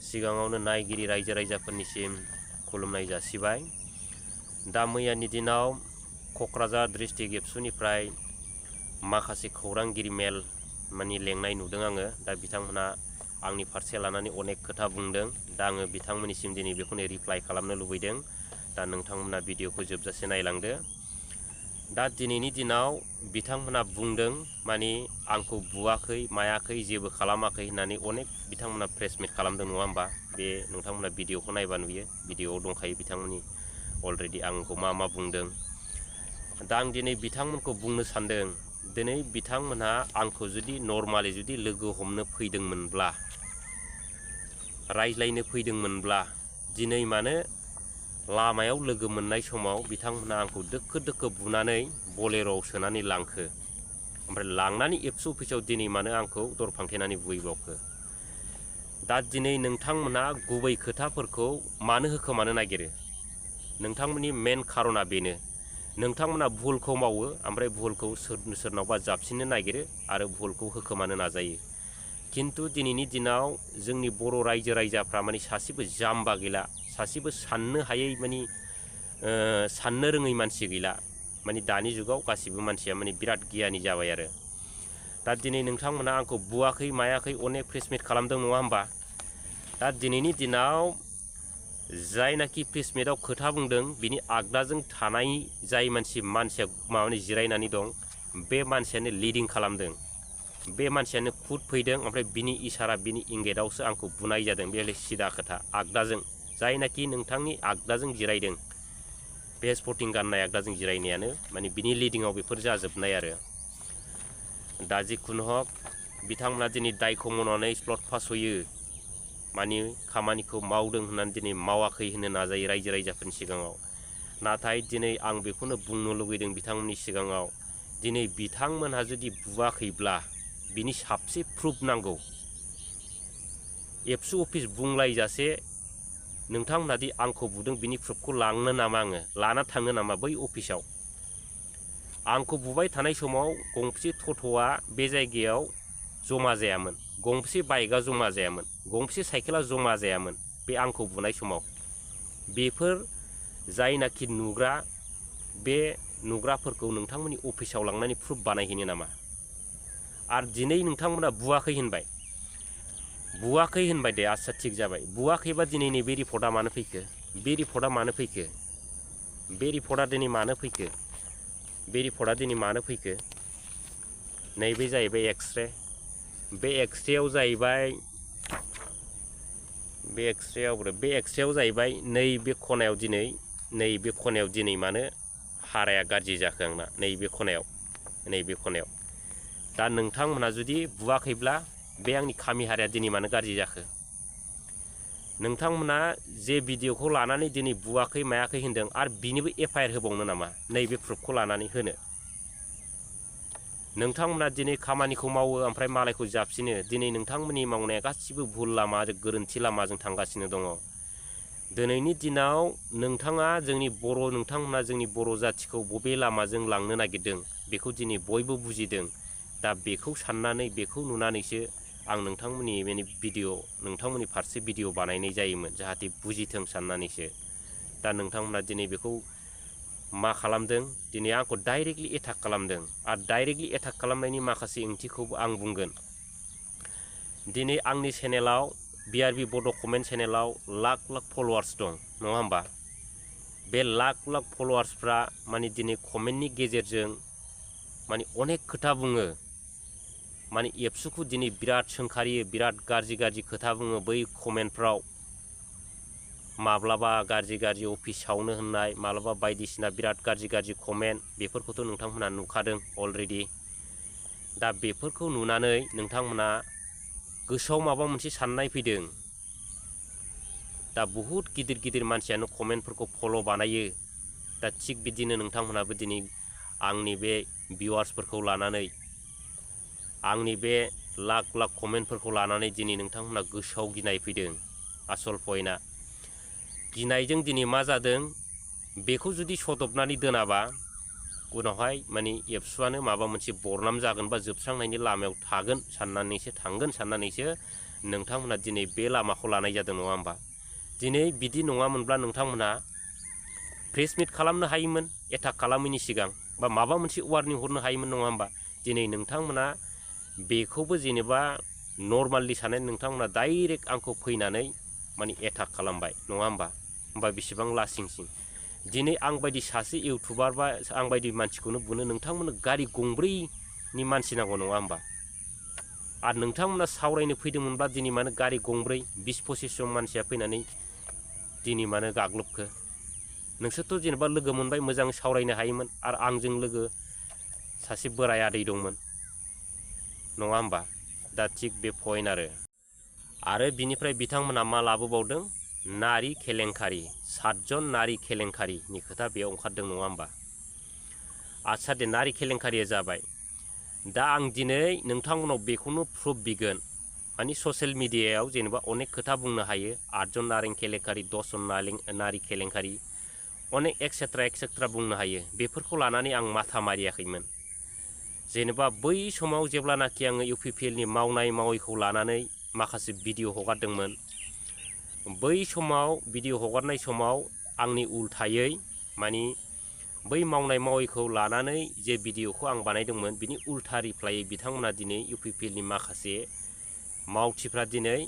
सिगाङावनो नायगिरि रायजो राजाफोरनिसिम खुलुमनाय जासिबाय। दा मैयानि दिनाव क'क्राझार डिस्ट्रिक्ट एबसुनिफ्राय माखासे खौरांगिरि मेल लेंनाय नुदों आङो। दा बिथांमोना आंनि फारसे लानानै अनेक खोथा बुंदों। दा आङो बिथांमोननिसिम दिनै बेखौनो रिप्लाइ खालामनो लुबैदों। दा नोंथांमोना भिडिअखौ जोबजासे नायलांदो। दा दिनैनि दिनाव बिथांमोना बुंदों आंखौ बुवाखै मायाखै जेबो खालामाखै होननानै अनेक बिथांमोना प्रेस मिट खालामदों नङा होमबा? बे नोंथांमोना भिडिअखौ नायबा नुयो, भिडिअआव दंखायो बिथांमोननि अलरेडि आंखौ मा बुंदों। दा आं दिनै बिथांमोनखौ बुंनो सानदों, दिनै बिथांमोनहा आंखौ जुदि नर्मालि जुदि लोगो हमनो फैदोंमोनब्ला, रायज्लायनो फैदोंमोनब्ला, दिनै मानो लामायाव लोगो मोननाय समाव बिथांमोनहा आंखौ दोखो दोखो बुनानै बलेर'आव सोनानै लांखो, ओमफ्राय लांनानै एबसु अफिसाव दिनै मानो आंखौ दर फांथेनानै बुहैबावखो? दा दिनै नोंथांमोनहा गुबै खोथाफोरखौ मानो होखोमानो नागिरो? नोंथांमोननि मेन खारना बेनो, नोंथांमोना भुलखौ मावो ओमफ्राय भुलखौ सोरनावबा जाबसिननो नागिरो आरो भुलखौ होखोमानो नाजायो। खिन्थु दिनैनि दिनाव जोंनि बर' रायजो राजाफ्रा सासेबो जाम्बा गैला, सासेबो साननो हायै साननो रोङै मानसि गैला। दानि जुगाव गासिबो मानसिया बिराद गियानि जाबाय आरो। दा दिनै नोंथांमोना आंखौ बुवाखै मायाखै अनेक प्रेस मिट खालामदों नङा होमबा? दा दिनैनि दिनाव जायनाखि प्रेस मिटआव खोथा बुंदों बिनि आगदाजों थानाय जाय मानसिया जिरायनानै दं, बे मानसियानो लिडिं खालामदों। बे मानसियानो खुद फैदों ओमफ्राय बिनि इसारा बिनि इंगेटआवसो आंखौ बुनाय जादों। बे सिदा खोथा। आगदाजों जायनाखि नोंथांनि आगदाजों जिरायदों, बे स्पर्टिं गाननाय आगदाजों जिरायनायानो बिनि लिडिंआव बेफोर जाजोबनाय आरो। दा जिखुनु हक बिथांमोना दिनै दायखौ मावनानै स्लट फासयो, खामानिखौ मावदों होननानै दिनै मावाखै होननो नाजायो रायजो राजाफोरनि सिगाङाव। नाथाय दिनै आं बेखौनो बुंनो लुगैदों बिथांमोननि सिगाङाव, दिनै बिथांमोनहा जुदि बुवाखैब्ला बिनि साबसे प्रुफ नांगौ। एबसु अफिस बुंलायजासे नोंथांमोना दि आंखौ बुदों बिनि प्रुफखौ लांनो नामा, आङो लाना थाङो नामा बै अफिसाव? आंखौ बुबाय थानाय समाव गंसे टट'आ बे जायगायाव जमा जायामोन, गंसे बाइकआ जमा जायामोन, गंसे साइकेला जमा जायामोन बे आंखौ बुनाय समाव। बेफोर जायनाखि नुग्रा, बे नुग्राफोरखौ नोंथांमोननि अफिसाव लांनानै प्रुफ बानायहैनो नामा? आरो दिनै नोंथांमोना बुवाखै होनबाय, बुवाखै होनबाय दे, आच्ছা थिग जाबाय। बुवाखैबा दिनै नैबे रिपर्टआ मानो फैखो? बे रिपर्टआ मानो फैखो? बे रिपर्टआ दिनै मानो फैखो? बे रिपर्टआ दिनै मानो फैखो? नैबे जाहैबाय एक्सरे। बे एक्सरेयाव जाहैबाय नैबे खनायाव दिनै मानो हाराया गाज्रि जाखो आंना? नैबे खनायाव। दा नोंथांमोनहा जुदि बुवाखैब्ला बे आंनि खामि हाराया दिनै मानो गाज्रि जाखो? नोंथांमोना जे भिडिअखौ लानानै दिनै बुवाखै मायाखै होनदों, आरो बिनिबो एफआइआर होबावनो नामा नैबे प्रुफखौ लानानै होनो? नोंथांमोना दिनै खामानिखौ मावो ओमफ्राय मालायखौ जाबसिनो। दिनै नोंथांमोननि मावनाया गासिबो भुल लामा आरो गोरोन्थि लामाजों थांगासिनो दङ। दिनैनि दिनाव नोंथांमोना जोंनि बर' जाथिखौ बबे लामाजों लांनो नागिरदों बेखौ दिनै बयबो बुजिदों। दा बेखौ साननानै, बेखौ नुनानैसो आं नोंथांमोननि फारसे भिडिअ बानायनाय जायोमोन, जाहाथे बुजिथों साननानैसो। दा नोंथांमोना दिनै बेखौ मा खालामदों? दिनै आंखौ डाइरेक्टलि एटाक खालामदों। आरो डाइरेक्टलि एटाक खालामनायनि माखासे ओंथिखौबो आं बुंगोन। दिनै आंनि चेनेलाव, BRB बड' कमेन्ट चेनेलाव लाख फलोवार्स दं नङा होमबा? बे लाख फलोवार्सफ्रा दिनै कमेन्टनि गेजेरजों अनेक खोथा बुङो। एबसुखौ दिनै बिराद सोंखारियो, बिराद गाज्रि खोथा बुङो बै कमेन्टफ्राव। माब्लाबा गाज्रि अफिस सावनो होननाय, माब्लाबा बायदिसिना बिराद गाज्रि कमेन्ट, बेफोरखौथ' नोंथांमोना नुखादों अलरेडि। दा बेफोरखौ नुनानै नोंथांमोना गोसोआव माबा मोनसे साननाय फैदों। दा बहुद गिदिर मानसियानो कमेन्टफोरखौ फल' बानायो। दा थिग बिदिनो नोंथांमोनाबो दिनै आंनि बे भिउवार्सफोरखौ लानानै, आंनि बे लाख कमेन्टफोरखौ लानानै दिनै नोंथांमोना गोसोआव गिनाय फैदों। आसल पइन्टआ गिनायजों दिनै मा जादों, बेखौ जुदि सदबनानै दोनाबा उनावहाय एबसुआनो माबा मोनसे बरनाम जागोन बा जोबस्रांनायनि लामायाव थांगोन साननानैसो नोंथांमोना दिनै बे लामाखौ लानाय जादों नङा होमबा? दिनै बिदि नङामोनब्ला नोंथांमोना प्रेस मिट खालामनो हायोमोन एटाक खालामैनि सिगां, बा माबा मोनसे वार्निं हरनो हायोमोन नङा होमबा? दिनै नोंथांमोना बेखौबो जेनेबा नर्मालि साननाय नोंथांमोना डाइरेक्ट आंखौ फैनानै माने एटाक खालामबाय नङा होमबा? होमबा बेसेबां लासिंसिं। दिनै आं बायदि सासे इउटुबार बा आं बायदि मानसिखौनो बुनो नोंथांमोननो गारि गंब्रैनि मानसि नांगौ नङा होमबा? आरो नोंथांमोना सावरायनो फैदोंमोनब्ला दिनै मानो गारि गंब्रै 20-25 जन मानसिया फैनानै दिनै मानो गाग्लोबखो? नोंसोरथ' जेनेबा लोगो मोनबाय मोजां सावरायनो हायोमोन, आरो आंजों लोगो सासे बोराय आदै दंमोन नङा होमबा? दा थिग बे पइन्ट आरो बिनिफ्राय बिथांमोना मा लाबोबावदों? नारि केलेंकारि, 7 जन नारि केलेंकारिनि खोथा बेयाव ओंखारदों नङा होमबा? आच्छा दे, नारि केलेंकारिया जाबाय। दा आं दिनै नोंथांमोनाव बेखौनो प्रुफ बिगोन, मानि ससियेल मिडियायाव जेनेबा अनेक खोथा बुंनो हायो, 8 जन नारें केलेंकारि, 10 जन नारि केलेंकारि, अनेक एक्सेट्रा बुंनो हायो। बेफोरखौ लानानै आं माथा मारियाखैमोन। जेनेबा बै समाव जेब्लानाखि आङो UPPLनि मावनाय मावैखौ लानानै माखासे भिडिअ हगारदोंमोन, बै समाव भिडिअ हगारनाय समाव आंनि उल्थायै मानि बै मावनाय मावैखौ लानानै जे भिडिअखौ आं बानायदोंमोन बिनि उल्था रिप्लायै बिथांमोना दिनै UPPLनि माखासे मावथिफ्रा दिनै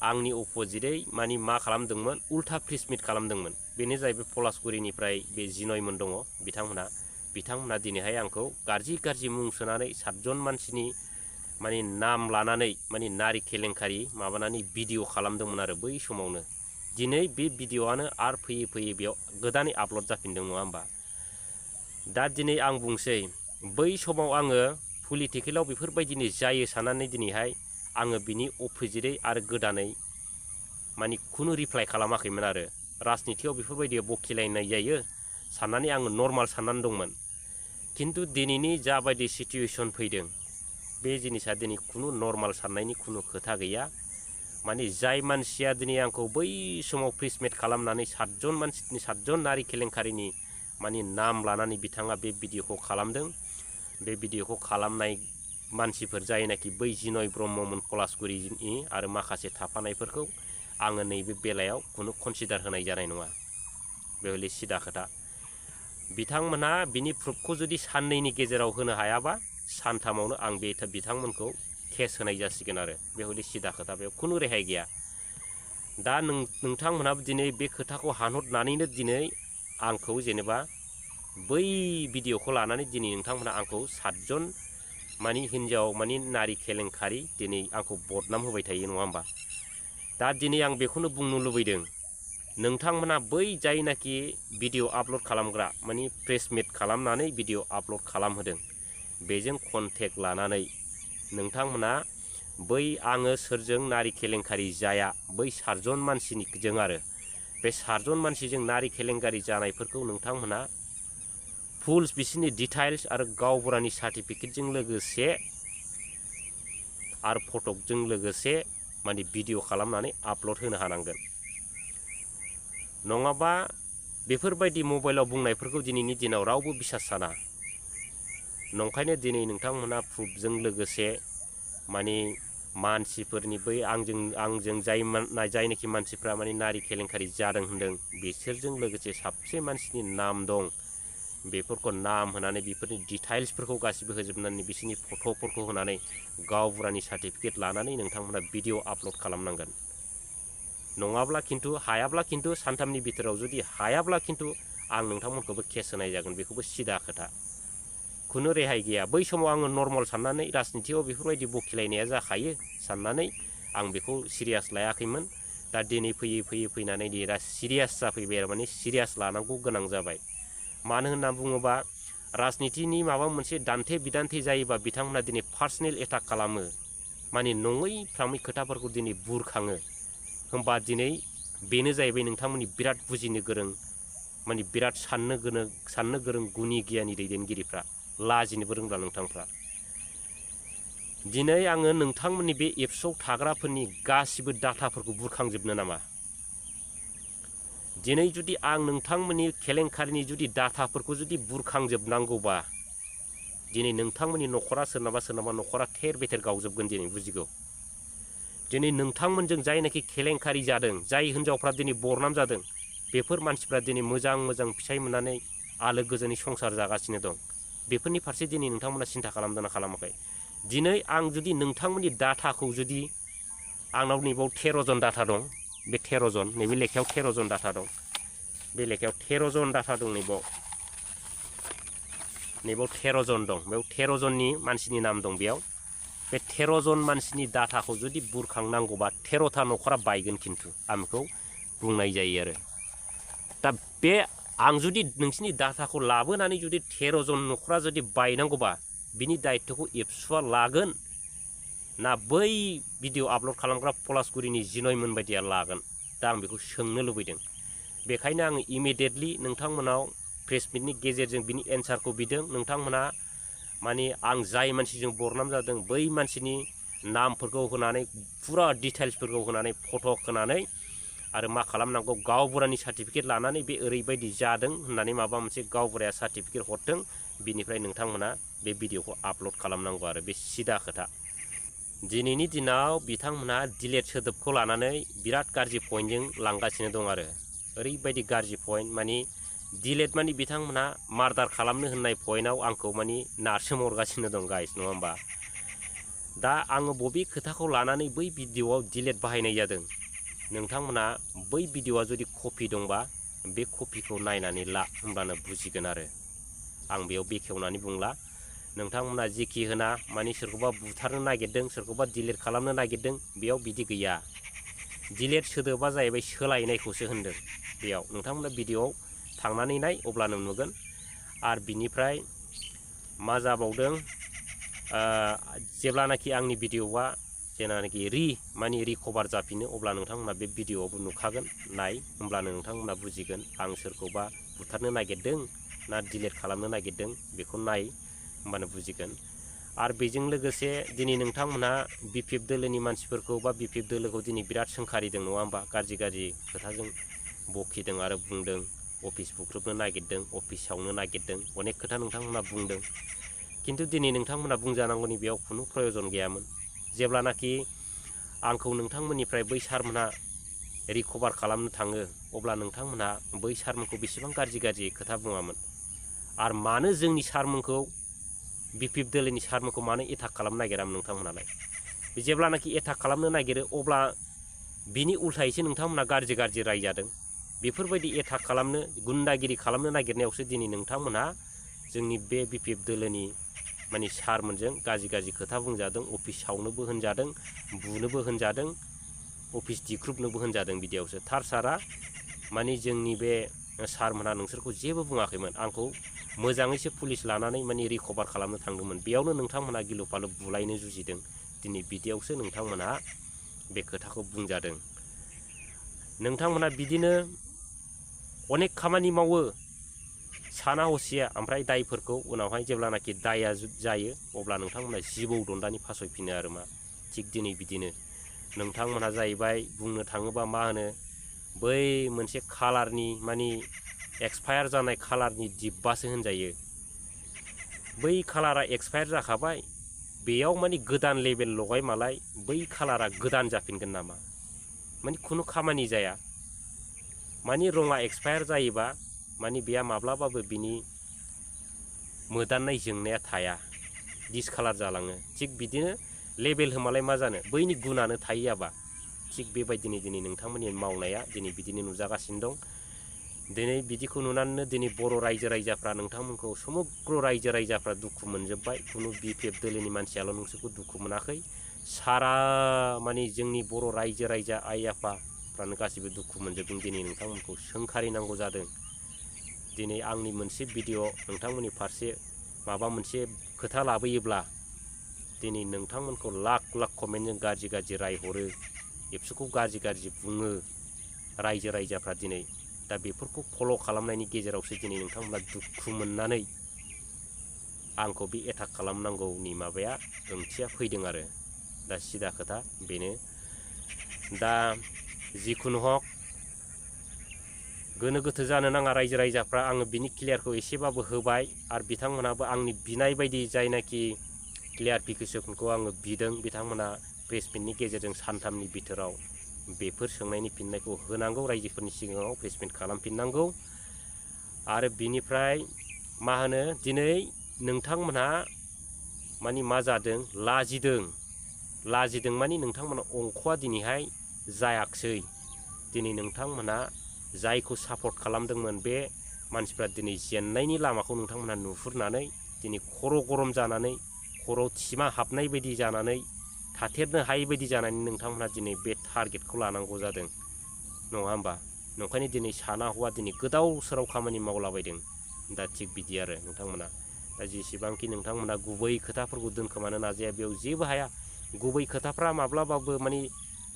आंनि अपोजिटै मानि मा खालामदोंमोन? उल्था प्रेस मिट खालामदोंमोन। बेनो जाहैबाय पलासगुरिनिफ्राय बे जिनयमोन दङ बिथांमोना दिनैहाय आंखौ गाज्रि मुं सोनानै 7 जन मानसिनि माने नाम लानानै माने नारि केलेंकारि माबानानै भिडिअ खालामदोंमोन आरो बै समावनो। दिनै बे भिडिअआनो आरो फैयै बेयाव गोदानै आपल'ड जाफिनदों नङा होमबा? दा दिनै आं बुंसै, बै समाव आङो पलिटिकेलाव बेफोरबायदिनो जायो साननानै दिनैहाय आङो बिनि अपोजिटै आरो गोदानै मानि खुनु रिप्लाइ खालामाखैमोन आरो। राजनितियाव बेफोरबायदि बखिलायनाय जायो साननानै आङो नर्माल साननानै दंमोन। खिन्थु दिनैनि जाबायदि सिटुवेसन फैदों, बे जिनिसा दिनै खुनु नर्माल साननायनि खुनु खोथा गैया। माने जाय मानसिया दिनै आंखौ बै समाव प्रेस मिट खालामनानै 7 जन नारि केलेंकारिनि माने नाम लानानै बिथाङा बे भिडिअखौ खालामदों, बे भिडिअखौ खालामनाय मानसिफोर जायनाखि बै जिनय ब्रह्ममोन पलासगुरिनि आरो माखासे थाफानायफोरखौ आङो नैबे बेलायाव खुनु कनसिडार होनाय जानाय नङा। बे हले सिदा खोथा। बिथांमोनहा बिनि प्रुफखौ जुदि साननैनि गेजेराव होनो हायाबा सानथामावनो आं बिथांमोनखौ केस होनाय जासिगोन आरो। बे हले सिदा खोथा, बेयाव खुनु रेहाय गैया। दा नोंथांमोनहाबो दिनै बे खोथाखौ हानहरनानैनो दिनै आंखौ जेनेबा बै भिडिअखौ लानानै दिनै नोंथांमोनहा आंखौ 7 जन मानि हिन्जाव मानि नारि केलेंकारि दिनै आंखौ बदनाम होबाय थायो नङा होमबा? दा दिनै आं बेखौनो बुंनो लुबैदों, नोंथांमोना बै जायनाखि भिडिअ आपल'ड खालामग्रा मानि प्रेस मिट खालामनानै भिडिअ आपल'ड खालामहोदों, बेजों कन्टेक्ट लानानै नोंथांमोना बै आङो सोरजों नारि केलेंकारि जाया बै 7 जन मानसिजों आरो बे 7 जन मानसिजों नारि केलेंकारि जानायफोरखौ नोंथांमोना फुल बिसोरनि डिटेल्स आरो गावबुरानि सार्टिफिकेटजों लोगोसे आरो फटकजों लोगोसे माने भिडिअ खालामनानै आपल'ड होनो हानांगोन। नङाबा बेफोरबायदि मबाइलाव बुंनायफोरखौ दिनैनि दिनाव रावबो बिसास साना। नंखायनो दिनै नोंथांमोना प्रुफजों लोगोसे माने मानसिफोरनि बै आंजों जायनाखि मानसिफ्रा माने नारि केलेंकारि जादों होनदों, बिसोरजों लोगोसे साबसे मानसिनि नाम दं, बेफोरखौ नाम होनानै बेफोरनि डिटेल्सफोरखौ गासिबो होजोबनानै बिसोरनि फट'फोरखौ होनानै गावबुरानि सार्टिफिकेट लानानै नोंथांमोना भिडिअ आपल'ड खालामनांगोन। नङाब्ला खिन्थु हायाब्ला खिन्थु सानथामनि बिथोराव जुदि हायाब्ला खिन्थु आं नोंथांमोनखौबो केस होनाय जागोन, बेखौबो सिदा खोथा। खुनु रेहाय गैया। बै समाव आङो नर्माल साननानै राजनितियाव बेफोरबायदि बखिलायनाया जाखायो साननानै आं बेखौ सिरियास लायाखैमोन। दा दिनै फैनानै दा सिरियास जाफैबाय आरो माने सिरियास लानांगौ गोनां जाबाय। मानो होनना बुङोबा राजनितिनि माबा मोनसे दान्थे बिदान्थे जायोबा बिथांमोना दिनै पार्सनेल एटाक खालामो, माने नङै फ्रामै खोथाफोरखौ दिनै बुरखाङो। होमबा दिनै बेनो जाहैबाय नोंथांमोननि बिराद बुजिनो गोरों, माने बिराद साननो गोरों गुनि गियानि दैदेनगिरिफ्रा, लाजिनोबो रोंला नोंथांफ्रा। दिनै आङो नोंथांमोननि बे एप्सआव थाग्राफोरनि गासिबो डाटाफोरखौ बुरखांजोबनो नामा? दिनै जुदि आं नोंथांमोननि केलेंकारिनि जुदि डाटाफोरखौ जुदि बुरखांजोबनांगौबा दिनै नोंथांमोननि न'खरा सोरनाबा न'खरा थेर बेथेर गावजोबगोन दिनै, बुजिगौ। दिनै नोंथांमोनजों जायनाखि केलेंकारि जादों, जाय हिनजावफ्रा दिनै बरनाम जादों, बेफोर मानसिफ्रा दिनै मोजां मोजां फिसाय मोननानै आलो गोजोनै संसार जागासिनो दं। बेफोरनि फारसे दिनै नोंथांमोना सिन्था खालामदोंना खालामाखै? दिनै आं जुदि नोंथांमोननि डाटाखौ जुदि आंनाव नैबाव 13 जन डाटा दं, बे 13 जन, नैबे लेखायाव 13 जन डाटा दं, बे लेखायाव 13 जन डाटा दं, नैबाव 13 जन दं, बेयाव 13 जननि मानसिनि नाम दं। बेयाव बे 13 जन मानसिनि डाटाखौ जुदि बुरखांनांगौबा 13था न'खरा बायगोन, खिन्थु आं बेखौ बुंनाय जायो आरो। दा बे आं जुदि नोंसिनि डाटाखौ लाबोनानै जुदि 13 जन न'खरा जुदि बायनांगौबा बिनि दायित्वखौ एबसुआ लागोन ना बै भिडिअ आपल'ड खालामग्रा पलासगुरिनि जिनयमोन बायदिया लागोन? दा आं बेखौ सोंनो लुबैदों। बेखायनो आङो इमिडियेटलि नोंथांमोनाव प्रेस मिटनि गेजेरजों बिनि एन्सारखौ बिदों। नोंथांमोना माने आं जाय मानसिजों बरनाम जादों बै मानसिनि नामफोरखौ होनानै फुरा डिटेल्सफोरखौ होनानै फट' होनानै आरो मा खालामनांगौ, गावबुरानि सार्टिफिकेट लानानै बे ओरैबायदि जादों होननानै माबा मोनसे गावबुराया सार्टिफिकेट हरथों, बिनिफ्राय नोंथांमोना बे भिडिअखौ आपल'ड खालामनांगौ आरो। बे सिदा खोथा। दिनैनि दिनाव बिथांमोना डिलेट सोदोबखौ लानानै बिराद गाज्रि पइन्टजों लांगासिनो दं आरो। ओरैबायदि गाज्रि पइन्ट, माने डिलेट माने बिथांमोना मार्डार खालामनो होननाय पइन्टआव आंखौ माने नारसोम हरगासिनो दं गाइस, नङा होमबा? दा आङो बबे खोथाखौ लानानै बै भिडिअआव डिलेट बाहायनाय जादों, नोंथांमोना बै भिडिअआ जुदि कपि दंबा बे कपिखौ नायनानै ला, होमब्लानो बुजिगोन आरो। आं बेयाव बेखेवनानै बुंला। नोंथांमोना जेखि होना माने सोरखौबा बुथारनो नागिरदों, सोरखौबा डिलेट खालामनो नागिरदों, बेयाव बिदि गैया। डिलेट सोदोबा जाहैबाय सोलायनायखौसो होनदों। बेयाव नोंथांमोना भिडिअआव थांनानै नाय, अब्लानो नुगोन। आरो बिनिफ्राय मा जाबावदों, जेब्लानाखि आंनि भिडिअआ जेनाखि माने रिकभार जाफिनो, अब्ला नोंथांमोना बे भिडिअआवबो नुखागोन। नाय, होमब्लानो नोंथांमोना बुजिगोन आं सोरखौबा बुथारनो नागिरदों ना डिलेट खालामनो नागिरदों, बेखौ नाय, होमबानो बुजिगोन। आरो बेजों लोगोसे दिनै नोंथांमोना बिपिएफ दोलोनि मानसिफोरखौ बा बिपिएफ दोलोखौ दिनै बिराद सोंखारिदों, नङा होमबा? गाज्रि गाज्रि खोथाजों बखिदों आरो बुंदों, अफिस बुख्रुबनो नागिरदों, अफिस सावनो नागिरदों, अनेक खोथा नोंथांमोना बुंदों। खिन्थु दिनै नोंथांमोना बुंजानांगौनि बेयाव खुनु प्रयजन गैयामोन। जेब्लानाखि आंखौ नोंथांमोननिफ्राय बै सारमोनहा रिकभार खालामनो थाङो, अब्ला नोंथांमोनहा बै सारमोनखौ बेसेबां गाज्रि गाज्रि खोथा बुङामोन। आरो मानो जोंनि सारमोनखौ, बिपिएफ दोलोनि सारमोनखौ मानो एटाक खालामनो नागिरामोन नोंथांमोनालाय? जेब्लानाखि एटाक खालामनो नागिरो अब्ला बिनि उल्थायैसो नोंथांमोना गाज्रि गाज्रि रायजादों। बेफोरबायदि एटाक खालामनो, गुन्दागिरि खालामनो नागिरनायावसो दिनै नोंथांमोनहा जोंनि बे बिपिएफ दोलोनि माने सारमोनजों गाज्रि गाज्रि खोथा बुंजादों, अफिस सावनोबो होनजादों, बुनोबो होनजादों, अफिस दिख्रुबनोबो होनजादों। बिदियावसो थार सारा माने जोंनि बे सारमोनहा नोंसोरखौ जेबो बुङाखैमोन। आंखौ मोजाङैसो पुलिस लानानै माने रिकभार खालामनो थांदोंमोन। बेयावनो नोंथांमोनहा गिलु फालु बुलायनो जुजिदों। दिनै बिदियावसो नोंथांमोनहा बे खोथाखौ बुंजादों। नोंथांमोनहा बिदिनो अनेक खामानि मावो साना हसिया, ओमफ्राय दायफोरखौ उनावहाय जेब्लानाखि दाया जायो अब्ला नोंथांमोनहा जिबौ दन्दानि फासयफिनो आरो मा। थिग दिनै बिदिनो नोंथांमोनहा जाहैबाय, बुंनो थाङोबा मा होनो, बै मोनसे खालारनि माने एक्सपायार जानाय खालारनि डिब्बासो होनजायो। बै खालारा एक्सपायार जाखाबाय, बेयाव माने गोदान लेबेल लगाय मालाय बै खालारा गोदान जाफिनगोन नामा? माने खुनु खामानि जाया। माने रङा एक्सपायार जायोबा माने बेया माब्लाबाबो बिनि मोदाननाय जोंनाया थाया, डिसकालार जालाङो। थिग बिदिनो लेबेल होमालाय मा जानो, बैनि गुनानो थाहैयाबा। थिग बेबायदिनो दिनै नोंथांमोननि मावनाया दिनै बिदिनो नुजागासिनो दं। दिनै बिदिखौ नुनानैनो दिनै बर' रायजो राजाफ्रा नोंथांमोनखौ समग्र रायजो राजाफ्रा दुखु मोनजोब्बाय। खुनु बिपिएफ दोलोनि मानसियाल' नोंसोरखौ दुखु मोनाखै, सारा माने जोंनि बर' रायजो राजा आइ आफाफ्रानो गासिबो दुखु मोनजोबदों। दिनै नोंथांमोनखौ सोंखारिनांगौ जादों। दिनै आंनि मोनसे भिडिअ' नोंथांमोननि फारसे माबा मोनसे खोथा लाबोयोब्ला दिनै नोंथांमोनखौ लाख लाख कमेन्टजों गाज्रि गाज्रि रायहरो, एबसुखौ गाज्रि गाज्रि बुङो रायजो राजाफ्रा दिनै। दा बेफोरखौ फल' खालामनायनि गेजेरावसो दिनै नोंथांमोना दुखु मोननानै आंखौ बे एटाक खालामनांगौनि माबाया ओंथिया फैदों आरो। दा सिदा खोथा बेनो। दा जिखुनु हक गोनो गोथो जानो नाङा रायजो राजाफ्रा। आङो बिनि क्लियारखौ एसेबाबो होबाय, आरो बिथांमोनहाबो आंनि बिनाय बायदि जायनाखि क्लियारफिकेसनखौ आङो बिदों, बिथांमोना प्रेस मिटनि गेजेरजों सानथामनि बिथोराव बेफोर सोंनायनि फिननायखौ होनांगौ, रायजोफोरनि सिगाङाव प्रेस मिट खालामफिननांगौ। आरो बिनिफ्राय मा होनो दिनै नोंथांमोनहा मानि मा जादों लाजिदों मानि नोंथांमोना अंकआ दिनैहाय जायाखसै। दिनै नोंथांमोना जायखौ सापर्ट खालामदोंमोन बे मानसिफ्रा दिनै जेननायनि लामाखौ नोंथांमोना नुहुरनानै दिनै खर' गरम जानानै खर'आव थिमा हाबनाय बायदि जानानै थाथेरनो हायै बायदि जानानै नोंथांमोना दिनै बे टारगेटखौ लानांगौ जादों, नङा होमबा? नंखायनो दिनै साना हौवा दिनै गोदाव सोराव खामानि मावलाबायदों। दा थिग बिदि आरो नोंथांमोना दा जेसेबांखि नोंथांमोना गुबै खोथाफोरखौ दोनखोमानो नाजाया बेयाव जेबो हाया। गुबै खोथाफ्रा माब्लाबाबो मानि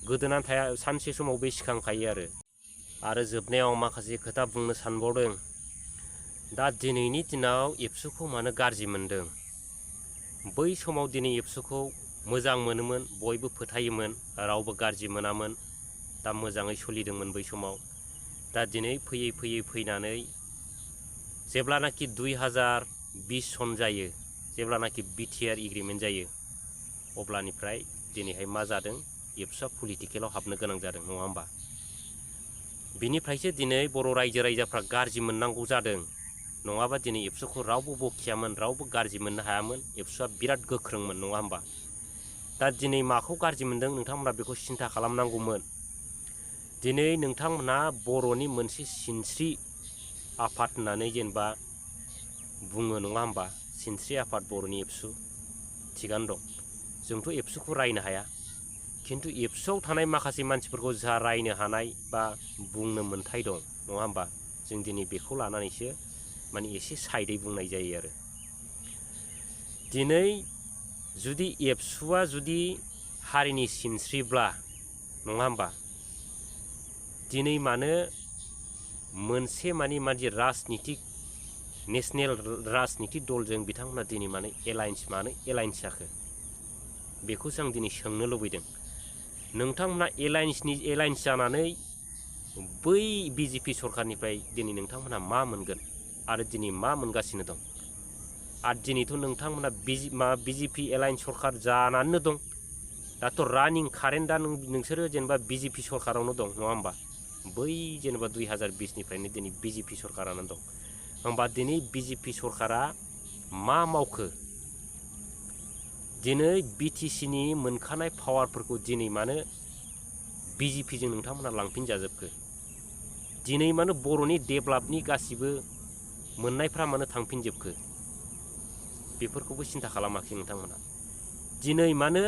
गोदोनानै थाया, सानसे समाव बे सिखांखायो आरो जोबनायाव माखासे खोथा बुंनो सानबावदों। दा दिनैनि दिनाव एबसुखौ मानो गाज्रि मोनदों? बै समाव दिनै एबसुखौ मोजां मोनोमोन, बयबो फोथायोमोन, रावबो गाज्रि मोनामोन, दा मोजाङै सोलिदोंमोन बै समाव। दा दिनै फैयै फैनानै जेब्लानाखि 2020 सन जायो, जेब्लानाखि बिटिआर एग्रिमेन्ट जायो, अब्लानिफ्राय दिनैहाय मा जादों? एबसुआ पलिटिकेलाव हाबनो गोनां जादों, नङा होमबा? बिनिफ्रायसो दिनै बर' रायजो राजाफ्रा गाज्रि मोननांगौ जादों। नङाबा दिनै एबसुखौ रावबो बखियामोन, रावबो गाज्रि मोननो हायामोन। एबसुआ बिराद गोख्रोंमोन, नङा होमबा? दा दिनै माखौ गाज्रि मोनदों नोंथांमोना बेखौ सिन्था खालामनांगौमोन। दिनै नोंथांमोना बर'नि मोनसे सिनस्रि आफाद होननानै जेनेबा बुङो, नङा होमबा? सिनस्रि आफाद बर'नि एबसु, थिगानो दं। जोंथ' एबसुखौ रायनो हाया, खिन्थु एबसुआव थानाय माखासे मानसिफोरखौ जा रायनो हानाय बा बुंनो मोन्थाय दं, नङा होमबा? जों दिनै बेखौ लानानैसो माने एसे साइडै बुंनाय जायो आरो। दिनै जुदि एबसुआ जुदि हारिनि सिनस्रिब्ला, नङा होमबा? दिनै मानो मोनसे माने राजनितिक नेसनेल राजनितिक दलजों बिथांमोना दिनै मानो एलायन्स जाखो? बेखौसो आं दिनै सोंनो लुबैदों। नोंथांमोना एलायन्स जानानै बै बिजेपि सरखारनिफ्राय दिनै नोंथांमोना मा मोनगोन आरो दिनै मा मोनगासिनो दं? आरो दिनैथ' नोंथांमोना बिजेपि एलायन्स सरखार जानानैनो दं। दाथ' रानिं कारेन्टआ नोंसोरो जेनेबा बिजेपि सरखारावनो दं, नङा होमबा? बै जेनेबा 2020निफ्रायनो दिनै बिजेपि सरखारानो दं। होमबा दिनै बिजेपि सरखारा मा मावखो? दिनै बिटिसिनि मोनखानाय पावारफोरखौ दिनै मानो बिजेपिजों नोंथांमोना लांफिनजाजोबखो? दिनै मानो बर'नि डेभेलपनि गासिबो मोननायफ्रा मानो थांफिनजोबखो? बेफोरखौबो सिन्था खालामाखै नोंथांमोना। दिनै मानो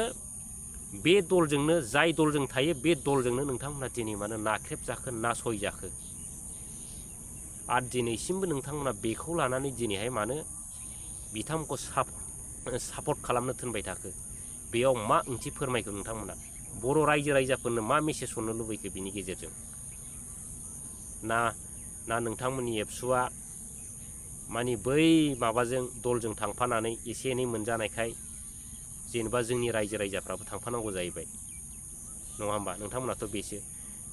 बे दलजोंनो, जाय दलजों थायो बे दलजोंनो नोंथांमोना दिनै मानो नाख्रेबजाखो, नासयजाखो? आरो दिनैसिमबो नोंथांमोना बेखौ लानानै दिनैहाय मानो बिथांमोनखौ सापर्ट खालामनो थिनबाय थाखो? बेयाव मा ओंथि फोरमायखो नोंथांमोना? बर' रायजो राजाफोरनो मा मेसेज हरनो लुबैखो बिनि गेजेरजों? ना नोंथांमोननि एबसुआ मानि बै माबाजों दलजों थांफानानै एसे एनै मोनजानायखाय जेनेबा जोंनि रायजो राजाफ्राबो थांफानांगौ जाहैबाय, नङा होमबा? नोंथांमोनाथ' बेसो।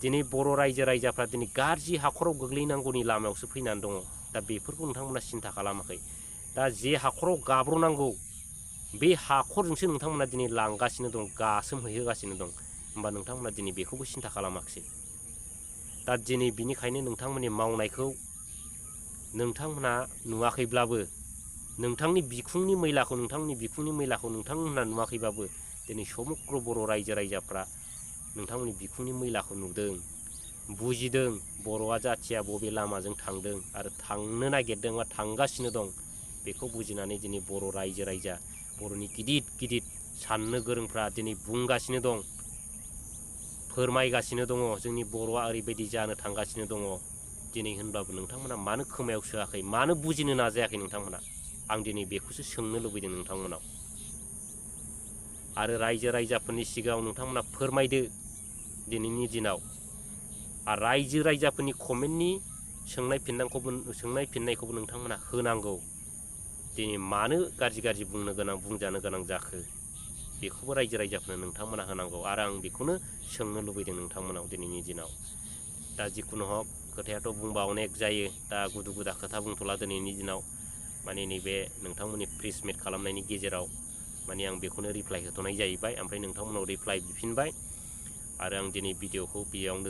दिनै बर' रायजो राजाफ्रा दिनै गाज्रि हाखराव गोग्लैनांगौनि लामायावसो फैनानै दङ। दा बेफोरखौ नोंथांमोना सिन्था खालामाखै। दा जे हाखराव गाब्र'नांगौ बे हाखरजोंसो नोंथांमोना दिनै लांगासिनो दं, गासोमहैहोगासिनो दं। होमबा नोंथांमोना दिनै बेखौबो सिन्था खालामाखिसै। दा दिनै बिनिखायनो नोंथांमोननि मावनायखौ नोंथांमोना नुवाखैब्लाबो, नोंथांमोननि बिखुंनि मैलाखौ नोंथांमोना नुवाखैबाबो दिनै समग्र बर' रायजो राजाफ्रा नोंथांमोननि बिखुंनि मैलाखौ नुदों, बुजिदों बर'आ जाथिया बबे लामाजों थांदों आरो थांनो नागिरदों बा थांगासिनो दं। बेखौ बुजिनानै दिनै बर' रायजो राजा, बर'नि गिदिर साननो गोरोंफ्रा दिनै बुंगासिनो दं, फोरमायगासिनो दङ जोंनि बर'आ ओरैबायदि जानो थांगासिनो दङ। दिनै होनब्लाबो नोंथांमोना मानो खोमायाव सोआखै, मानो बुजिनो नाजायाखै नोंथांमोना? आं दिनै बेखौसो सोंनो लुबैदों नोंथांमोनाव। आरो रायजो राजाफोरनि सिगाङाव नोंथांमोना फोरमायदो दिनैनि दिनाव। आरो रायजो राजाफोरनि कमेन्टनि सोंनाय फिननायखौबो नोंथांमोना होनांगौ। दिनै मानो गाज्रि बुंजानो गोनां जाखो? बेखौबो रायजो राजाफोरनो नोंथांमोना होनांगौ। आरो आं बेखौनो सोंनो लुबैदों नोंथांमोनाव दिनैनि दिनाव। दा जिखुनु हक खोथायाथ' बुंबा अनेक जायो। दा गुदु गुदा खोथा बुंथ'ला दिनैनि दिनाव। माने नैबे नोंथांमोननि प्रेस मिट खालामनायनि गेजेराव माने आं बेखौनो रिप्लाइ होथ'नाय जाहैबाय। ओमफ्राय नोंथांमोनाव रिप्लाइ बिफिनबाय आरो आं दिनै भिडिअखौ बेयावनो